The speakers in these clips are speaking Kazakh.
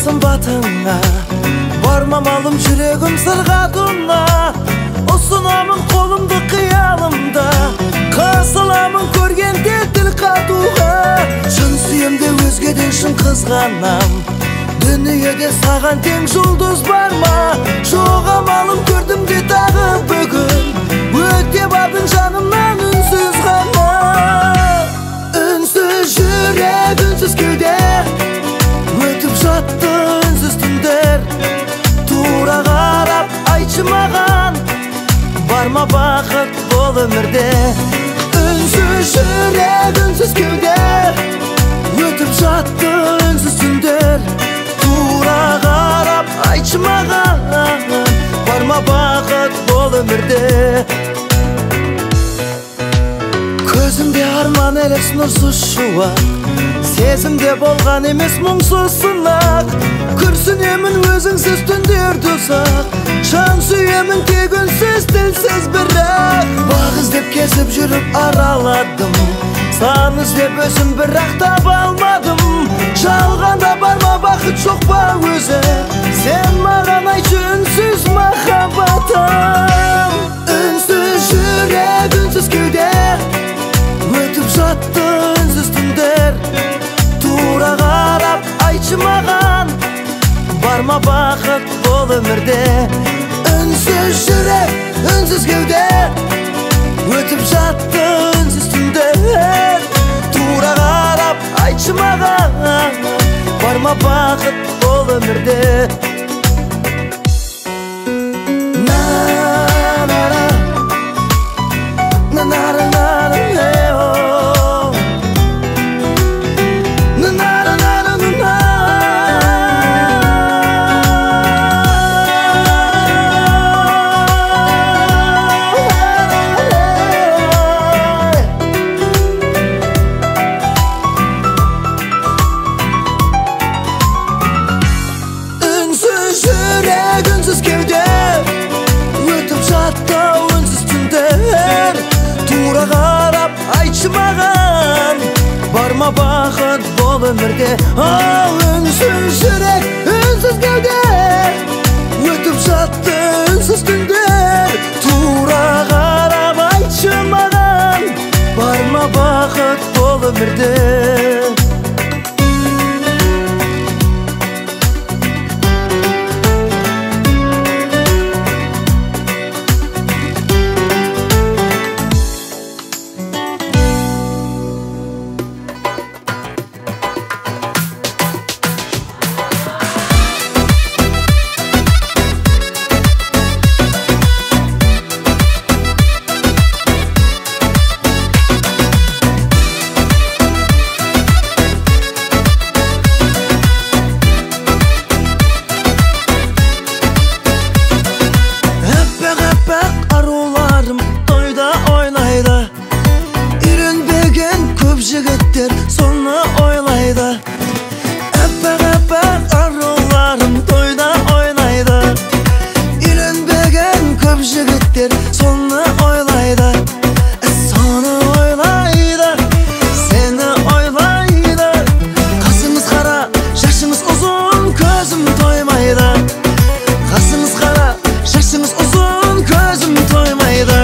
Сымбатыңа бар мамалым, жүрегім сырғадына. Ұсынамын қолымды қиялымда, қысыламын көргенде тіл қатуға. Шын сүйемде өзгеден шын қызғанам, дүниеде саған тең жұлдыз бар ма? Жоқ амалым, көрдім де тағы бүгін, өте бардың жанымнан үнсіз ғана. Үнсіз жүрек, үнсіз кеуде, өтіп жатты үнсіз түндер. Тура қарап айтшы маған, бар ма бақыт бұл өмірде? Үнсіз жүрек, үнсіз кеуде, өтіп жатты үнсіз түндер. Тура қарап айтшы маған, бар ма бақыт бұл өмірде? Көзімде арман елес нұрсыз шуақ, сезімде болған емес мұңсыз сынақ. Күрсінемін өзіңсіз түндерді ұзақ, жан сүйемін тек үнсіз тілсіз бірақ. Бақ іздеп кезіп жүріп араладым, сан іздеп өзім бірақ таба алмадым. Жалғанда бар ма бақыт, жоқ па өзі? Сен маған айтшы үнсіз махаббатым. Үнсіз жүрек, үнсіз кеуде, өтіп жатты үнсіз түндер. Тура қарап айтшы маған, бар ма бақыт бұл өмірде? Үнсіз жүрек, үнсіз кеуде, өтіп жатты үнсіз түндер. Тура қарап айтшы маған, бар ма бақыт бұл өмірде? Бақыт бұл өмірде? Ал үнсіз жүрек, үнсіз кеуде, өтіп жатты үнсіз түндер. Тура қарап айтшы маған, бар ма бақыт бұл өмірде? Жігіттер соны ойлайды, аппақ-аппақ аруларым тойда ойнайды. Үйленбеген көп жігіттер соны ойлайды, соны ойлайды, сені ойлайды. Қасыңыз қара, шашыңыз ұзын, көзім тоймайды. Қасыңыз қара, шашыңыз ұзын, көзім тоймайды.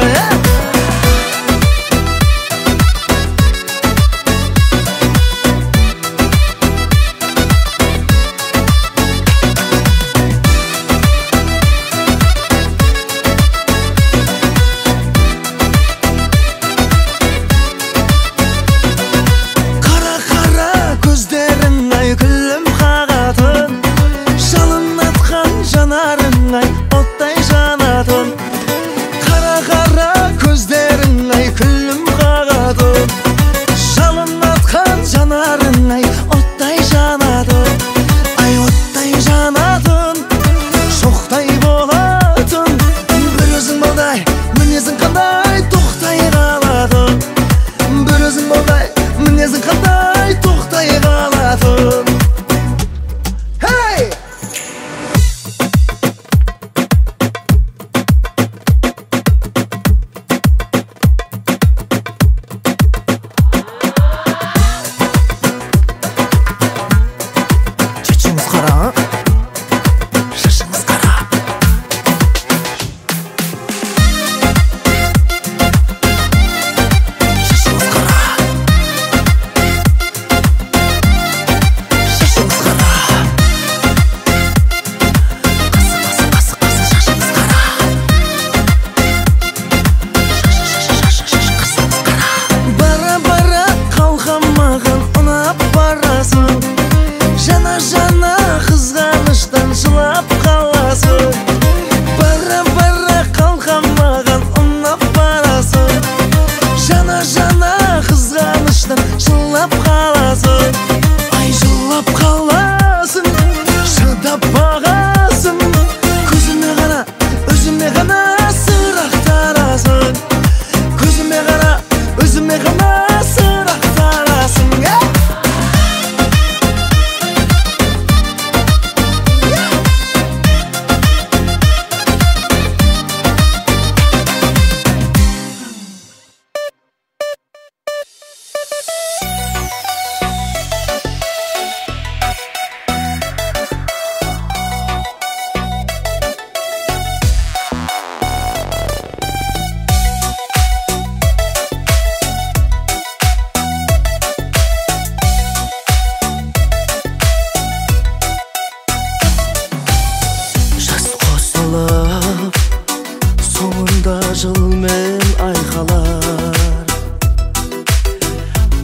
Жылмен айқалар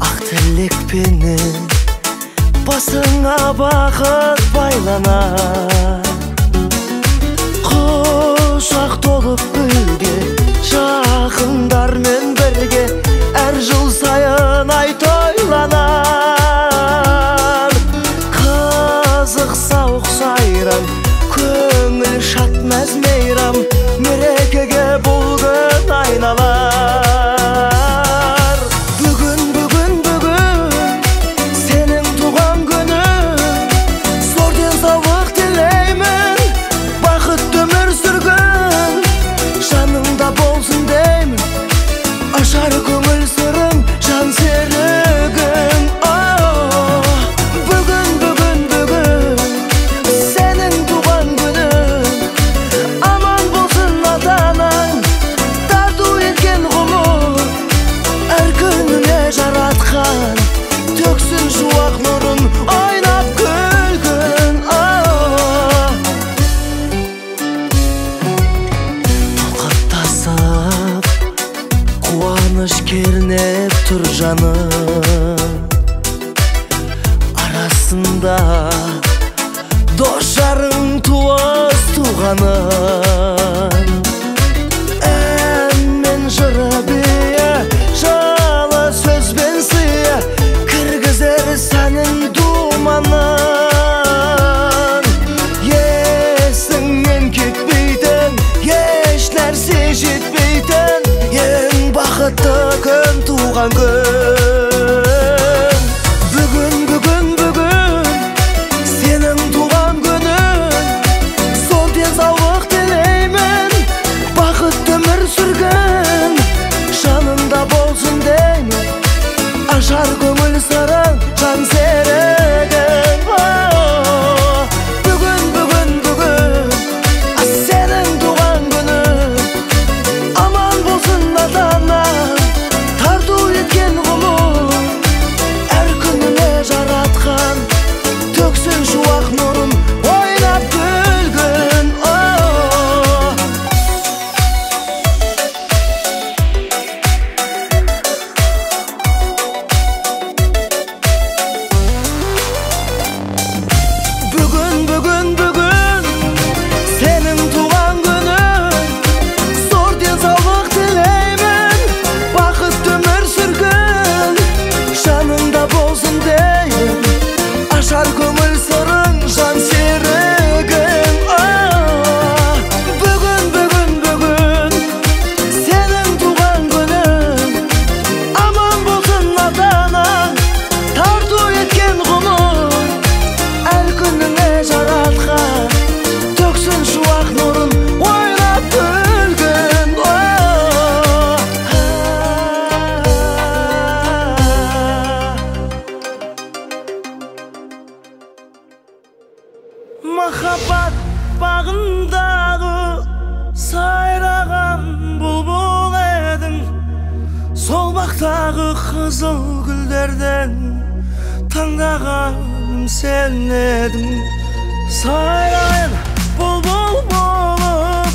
ақ тілекпенен басыңа бақыт байланар. Құшақ толып гүлге жақындармен бірге әр жыл сайын ай тойланар. Қызық сауық сайран, көңіл шат мәз мейрам, мерекеге бұл күн айналар. Бүгін, бүгін, бүгін сенің туған күнің, зор денсаулық тілеймін, бақытты өмір сүргін, жаныңда болсын деймін, ашар көңіл сырың, жан серігің. Бүгін, бүгін, бүгін сенің туған күнің, аман болсын ата-анаң, тарту еткен ғұмыр, әр күніңе жаратқан төксін шуақ нұрын, ойнап күлгін. Толқып тасып қуаныш кернеп тұр жаным, арасында дос жарың туыс туғаның. Ән мен жыры биі, жылы сөзбен сыйы, кіргізер сәнін думанын. Есіңнен кетпейтін, еш нәрсе жетпейтін, ең бақытты күн туған күн. Бүгін, бүгін, бүгін сенің туған күнің, зор денсаулық тілеймін, бақытты өмір сүргін, жаныңда болсын деймін, ашар көңіл сырың, жан серігің. Бүгін, бүгін, бүгін сенің туған күнің, аман болсын ата-анаң, тарту еткен ғұмыр, әр күніңе жаратқан төксін шуақ нұрын, ойнап күлгін. Бүгін, бүгін, бүгін сенің туған күнің, зор денсаулық тілеймін, бақытты өмір сүргін, жаныңда болсын деймін, ашар көңіл сырың, жан серігің. Бүгін, бүгін, бүгін сенің туған күнің, аман болсын ата-анаң, тарту еткен ғұмыр, әр күніңе жаратқан төксін шуақ нұрын, ойнап күлгін. Махаббат бағындағы сайраған бұлбұл едің, сол бақтағы қызыл гүлдерден таңдағаным сен едің. Сайраған бұлбұл болып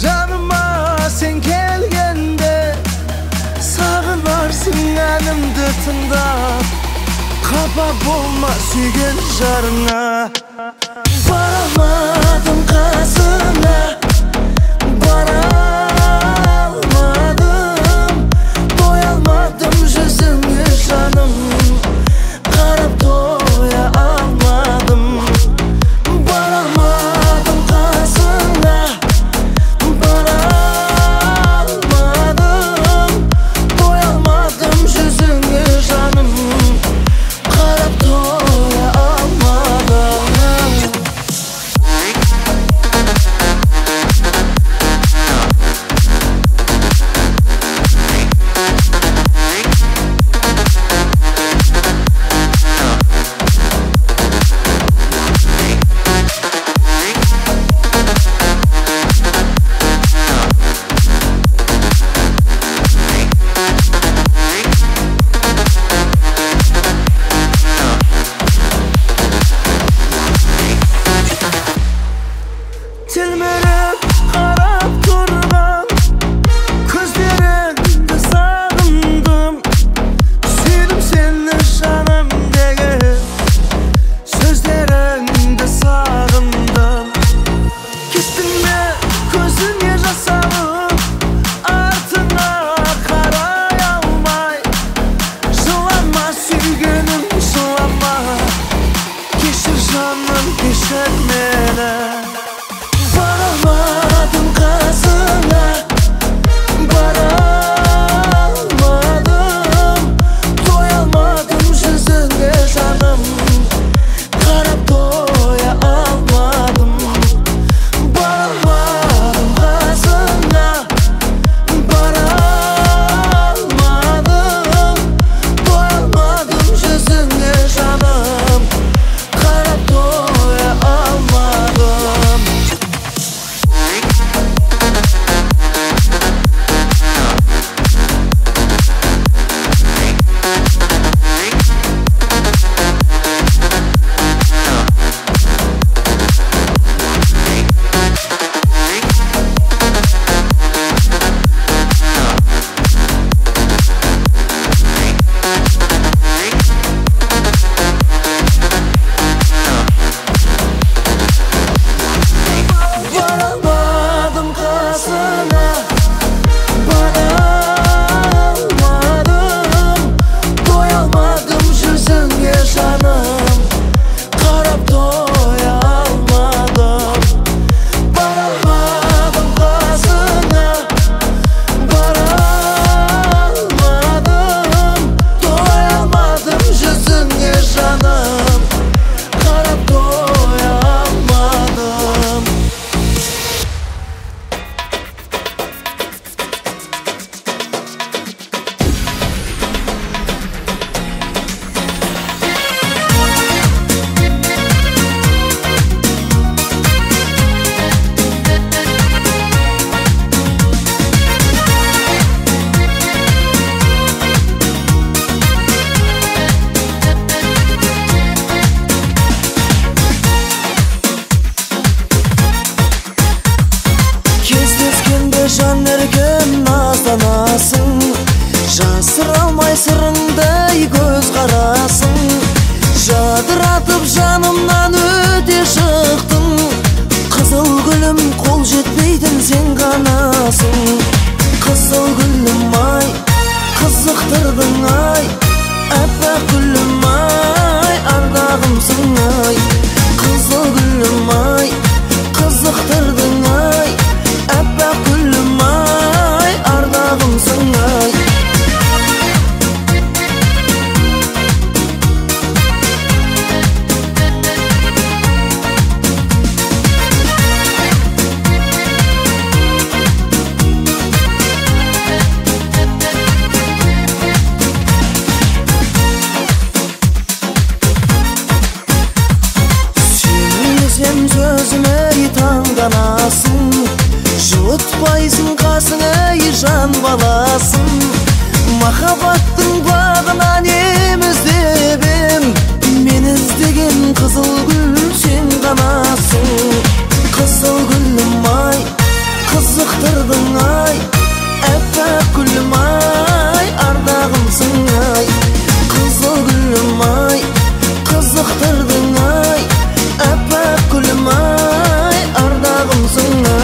жаныма сен келгенде, сағынарсың әнімді тыңдап, қапа болма сүйген жарыңа. Бара алмадым қасыңа, бара алмадым, тоя алмадым жүзіңе жаным, қарап тоя алмадым. Бара алмадым қасыңа, бара алмадым, тоя алмадым жүзіңе жаным, қарап тоя алмадым. ғанасың. Қызыл гүлім ай, қызықтырдың ай, аппақ гүлім ай, ардағымсың ай. Қызыл гүлім ай, қызықтырдың ай, аппақ гүлім ай, ардағымсың ай. Сөзіме таңданасың, жылытпайсың қасың ей жан баласын. Махаббаттың бағынан ем іздеп ем, мен іздеген қызыл гүл сен ғанасың. Қызыл гүлім ай, қызықтырдың ай, аппақ гүлім ай, ардағымсың ай. Қызыл гүлім ай, қызықтырдың ай, аппақ гүлім ай, ардағымсың ай.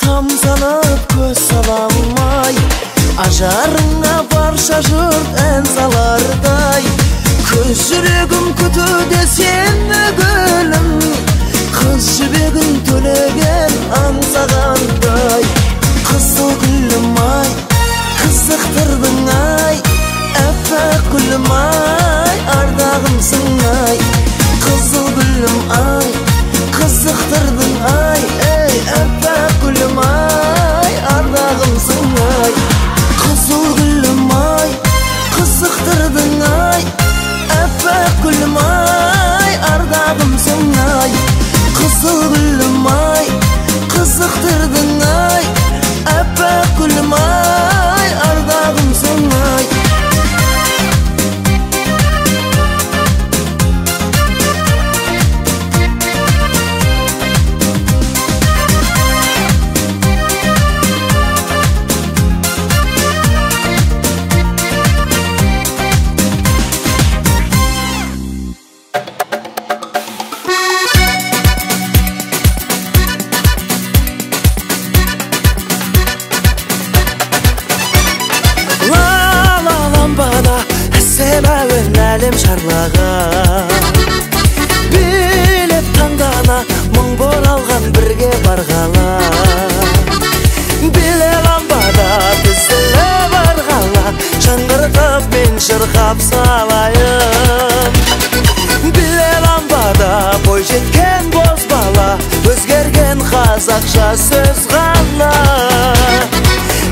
Тамсанып көз саламай, ажарыңа барша жұрт ән салардай. Көз жүрегім күтуде сені гүлім, қыз жібегін төлеген аңсағандай. Қызыл гүлім ай, қызықтырдың ай, аппақ гүлім ай, ардағымсың ай. Қызыл гүлім ай, қызықтырдың ай, ей аппақ гүлім ай, ардағымсың ай. Қызыл гүлім ай, қызықтырдың ай, аппақ гүлім ай, ардағымсың ай. Қызыл гүлім ай, қызықтырдың ай, аппақ гүлім ай, ардағымсың ай. Әлем шарлаған, билеп таңдана, мың бұралған бірге барғала. Биле ламбада тізіліп арғала, жаңғыртып мен шырқап салайын. Биле ламбада бой жеткен бозбала, өзгерген қазақша сөз ғана.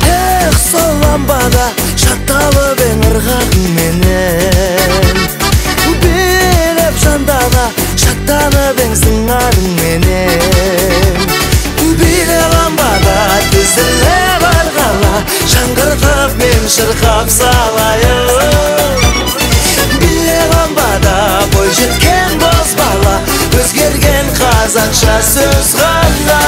Эх, сол ламбада шатталып ең ырғағыңменен, билеп жандана, шаттанып ең сыңарыңменен. Биле ламбада тізіліп арғала, жаңғыртып мен шырқап салайын. Биле ламбада бой жеткен бозбала, өзгерген қазақша сөз ғана.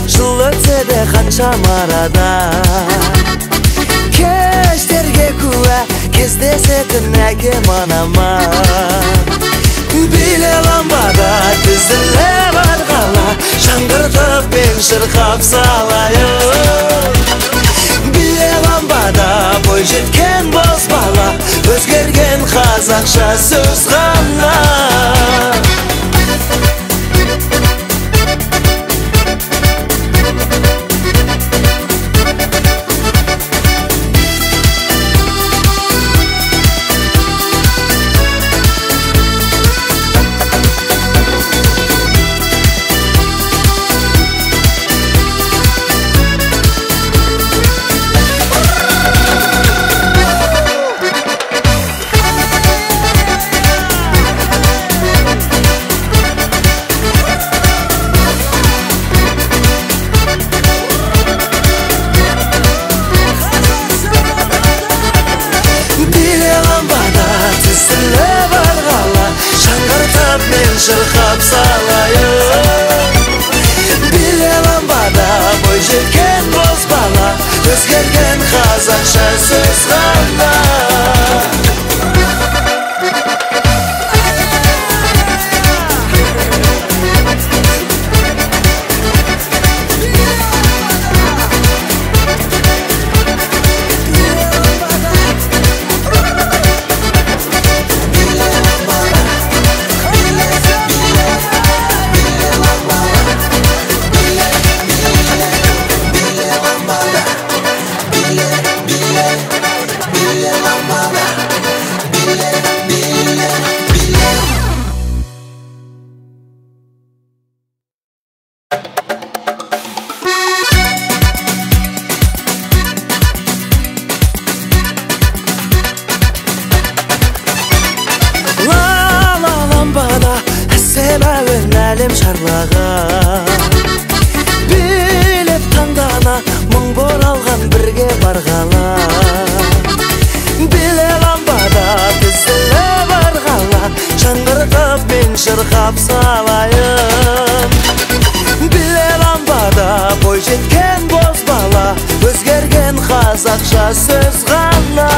Жыл өтсе де қаншама арада, кештерге куә кездесетін әкем анама. Биле ламбада тізіліп арғала, жаңғыртып мен шырқап салайын. Биле ламбада бой жеткен бозбала, өзгерген қазақша сөз ғана. бойжеткен бозбала, өзгерген қазақша сөз ғана. Әлем шарлаған, билеп таңдана, мың боралған бірге барғала. Биле ламбада тізіліп арғала, жаңғыртып мен шырқап салайын. Биле ламбада бойжеткен бозбала, өзгерген қазақша сөз ғана.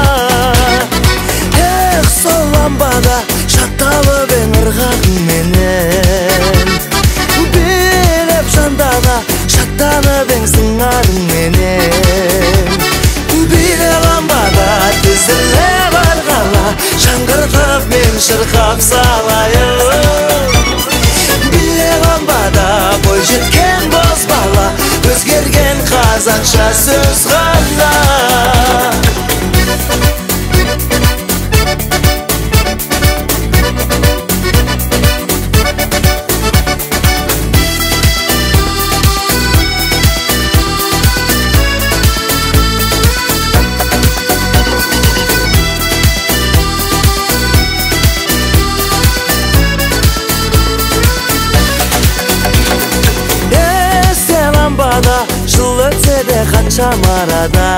Эх, сол ламбада шатталып ең ырғағыңменен, билеп жандана, шаттанып ең сыңарыңменен. Биле ламбада тізіліп арғала, жаңғыртып мен шырқап салайын. Биле ламбада бойжеткен бозбала, өзгерген қазақша сөз ғана. Жыл өтсе де қаншама арада,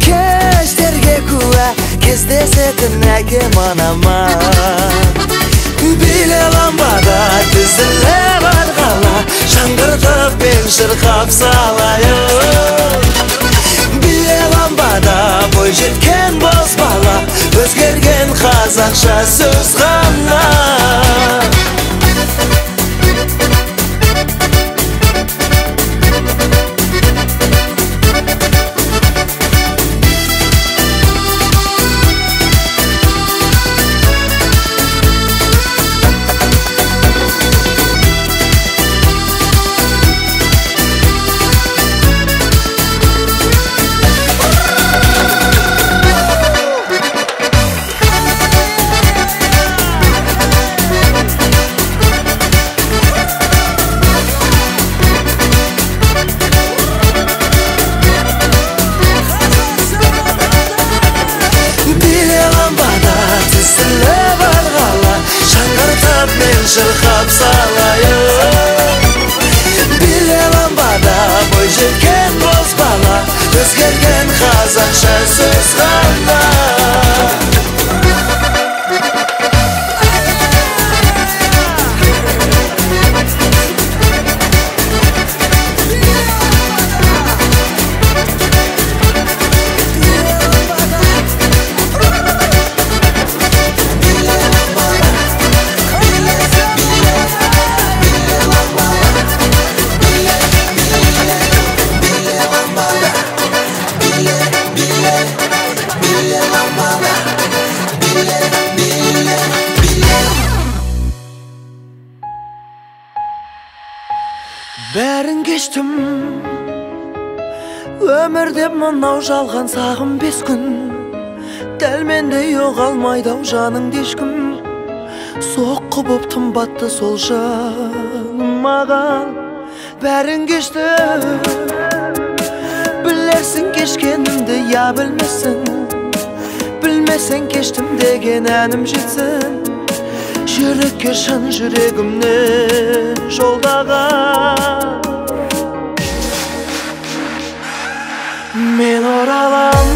кештерге куә кездесетін әкем анама. Биле ламбада тізіліп арғала, жаңғыртып мен шырқап салайын. Биле ламбада бойжеткен бозбала, өзгерген қазақша сөз ғана. Шырқап салайын. Биле ламбада бойжеткен бозбала, өзгерген қазақша сөз ғана. Бәрін кештім, өмірде мынау жалған сағым 5 күн. Дәл мендей ұға алмайды ау жаныңды ешкім. Соққы боп тым батты сол жаным маған. Бәрін кештім, білерсің кешкенімді, я білмесің. Білмесең кештім деген әнім жетсін. Жүрекке шын жүрегімнен жолдаған. Мен оралам,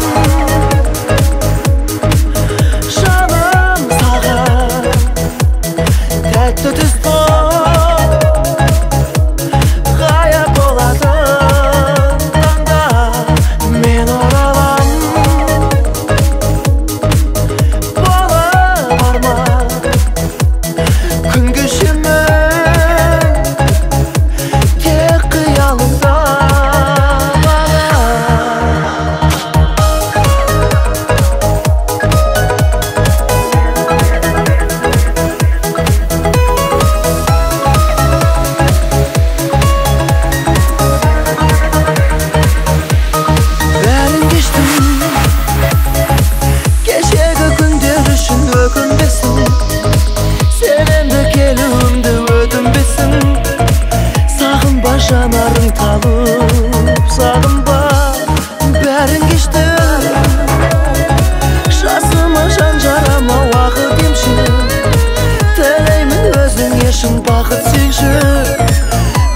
жаным саған, тәтті түс боп ғайып болар. Жанарың талып сағынба, бәрін кештім. Жасыма жан жарама уақыт емші, тілеймін өзіңе шын бақыт сүйші.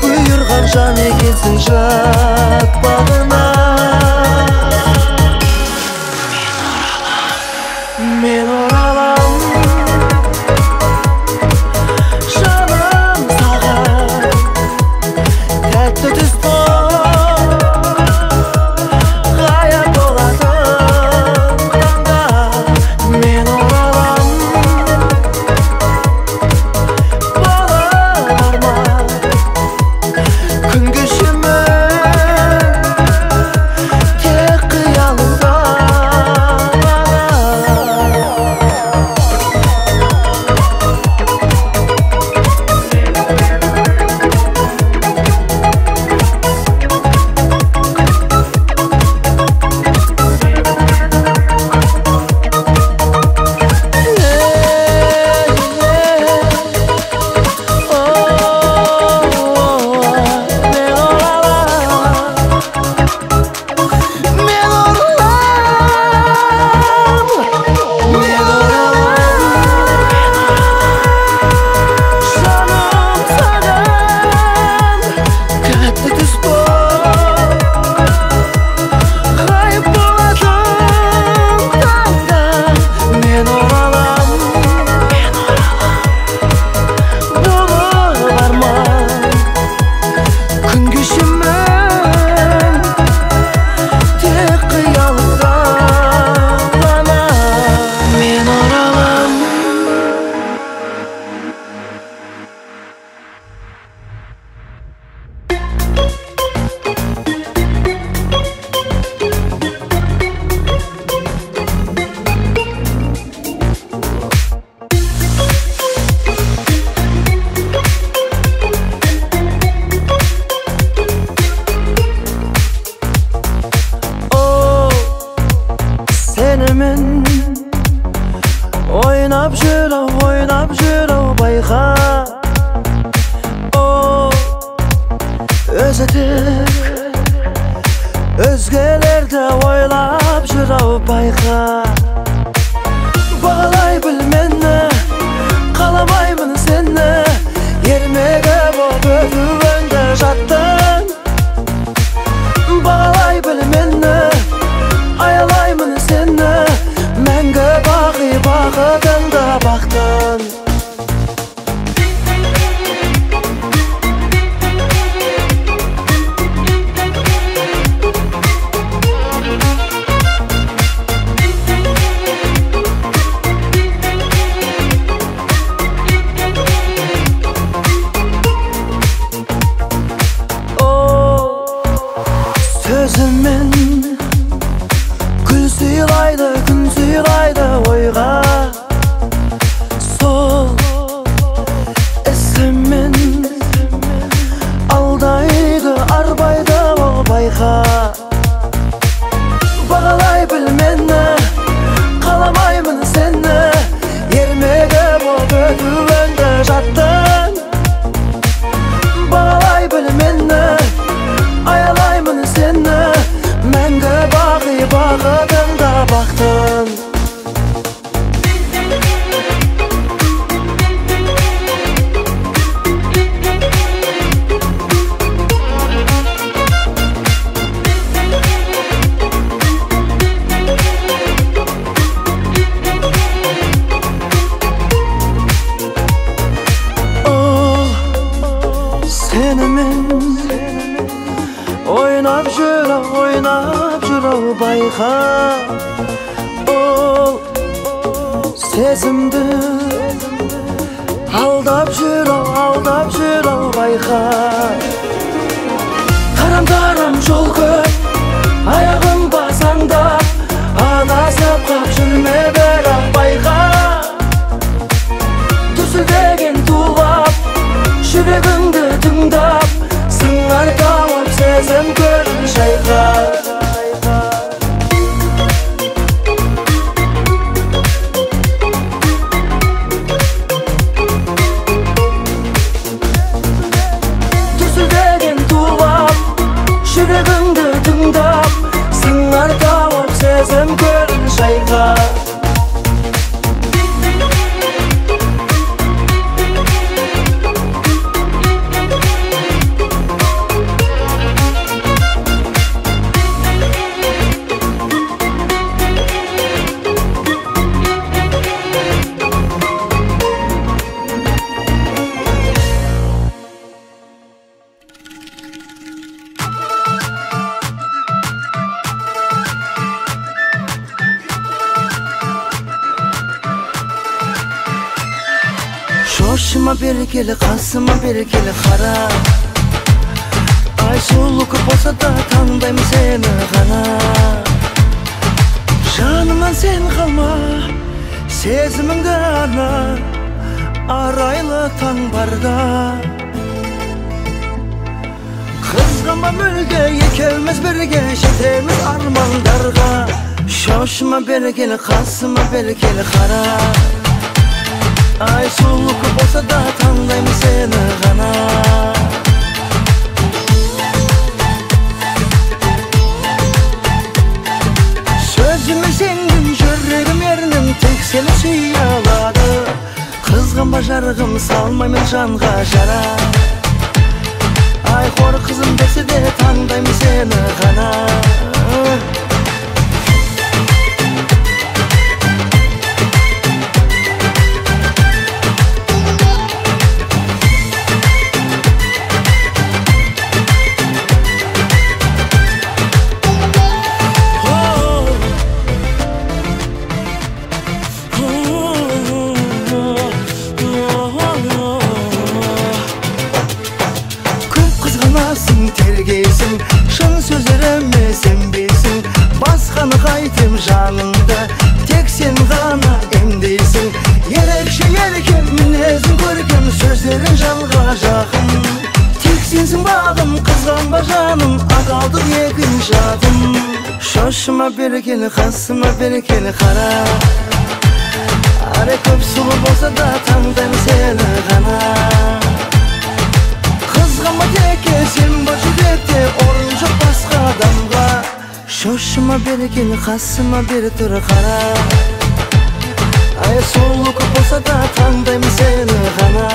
Бұйырған жан екенсің жат бағына. Мен оралам, жаным саған, тәтті түс болып ғайып болатын таңда. Мен оралам, болып арман, күн кешемін тек қиялымда. Ойнап жүр ау, ойнап жүр ау, байқа. О, өзі тек өзгелерді ойлап жүр ау, байқа. Бағалай біл мені, қаламаймын сені, ермегі боп өтуіңді жаттың. Бағалай біл мені, аялаймын сені, мәңгі бақи бақытыңды бақтың. О, сөзімен гүл сыйлайды, күн сыйлайды ойға. Сол ісімен алдайды, арбайды ол, байқа. Бағалай біл мені, қаламаймын сені, ермегі боп өтуіңді жаттың. Бағалай біл мені, аялаймын сені, мәңгі бақи бақытыңды бақтың. Ол сенімен ойнап жүр ау, ойнап жүр ау, байқа. Ол сезімді алдап жүр ау, алдап жүр ау, байқа. Тарам-тарам жол көп, аяғың басаңдап, адасып қап жүрме бірақ, байқа. Дүрсілдеген тулап, жүрегіңді тыңдап, сыңар тауып сезім көлін шайқа. Дүрсілдеген тулап, Шошыма бері кел, қасыма бері кел, қара. Ай сұлу көп болса да таңдаймын сені ғана. Жанымнан сен қалма, сезіміңді арна, арайлы таң барда. Қызғанба мүлде, екеуміз бірге жетеміз армандарға. Шошыма бері кел, қасыма бері кел, қара. Ай сұлу көп болса да таңдаймын сені ғана. Сөзіме сендің, жүрегім ернім тек сені сүйе алады. Қызғанба жарығым, салмаймын жанға жара. Ай хор қызым десе де таңдаймын сені ғана. Тергейсің, шын сөздеріме сенбейсің, басқаны қайтем жанымды, тек сен ғана емдейсің. Ерекше еркем, мінезің көркем, сөздерің жанға жақын. Тек сенсің бағым, қызғанба жаным, адалдық екінші атым. Шошыма бері кел, қасыма бері кел, қара. Ары көп сұлу болса да таңдаймын сені ғана. Қызғанба теке, сен бар жүректе, орын жоқ басқа адамға. Шошыма бері кел, қасыма бері тұр, қара. Ай сұлу көп болса да таңдаймын сені ғана.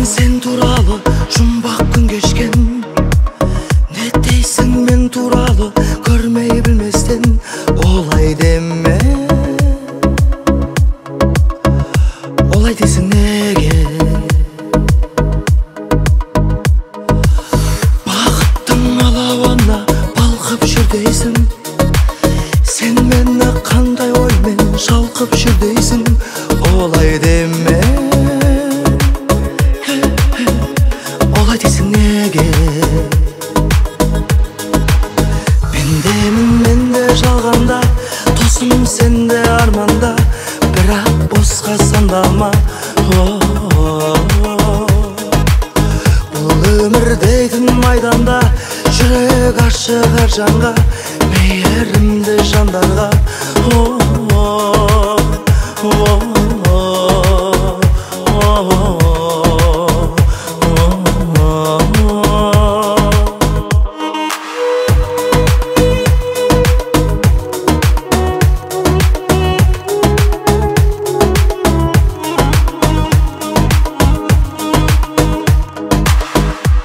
Сен туралы жұмбақ күн кешкен, не дейсің мен туралы көрмей білместен. Олай деме, олай дейсің неге? Бақыттың алауына балқып жүр дейсің, сен мені қандай оймен шалқып жүр дейсің. Олай деме, олай дейсің неге? Пендемін мен де жалғанда, досым сен де арманда, бірақ босқа сандалма. Бұл өмір дейтін майданда жүрек ашық әр жанға, мейірімді жандарға.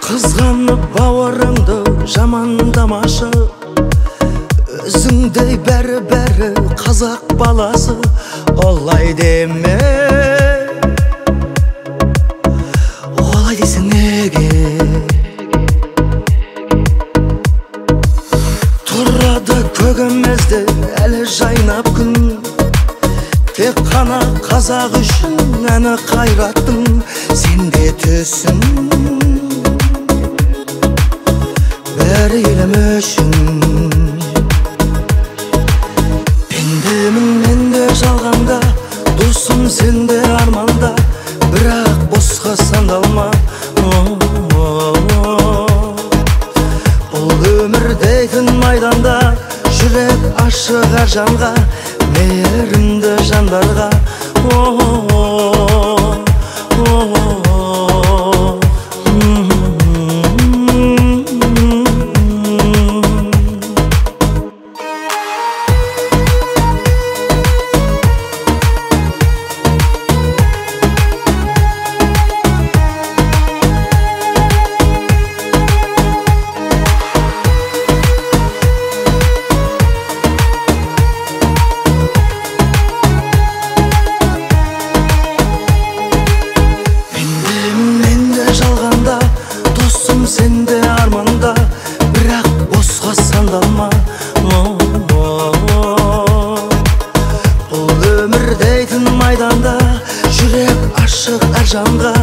Қызғанып бауырыңды жамандамашы, өзіңдей бәрі-бәрі қазақ баласы. Олай деме, олай дейсің неге? Тұрады көгімізде әлі жайнап күн, тек қана қазақ үшін әні қайраттың. Сен де түсін бәрі елім үшін. Пендемін мен де жалғанда, досым сен де арманда, бірақ босқа сандалма. Бұл өмір дейтін майданда жүрек ашық әр жанға, мейірімді жандарға. жанға.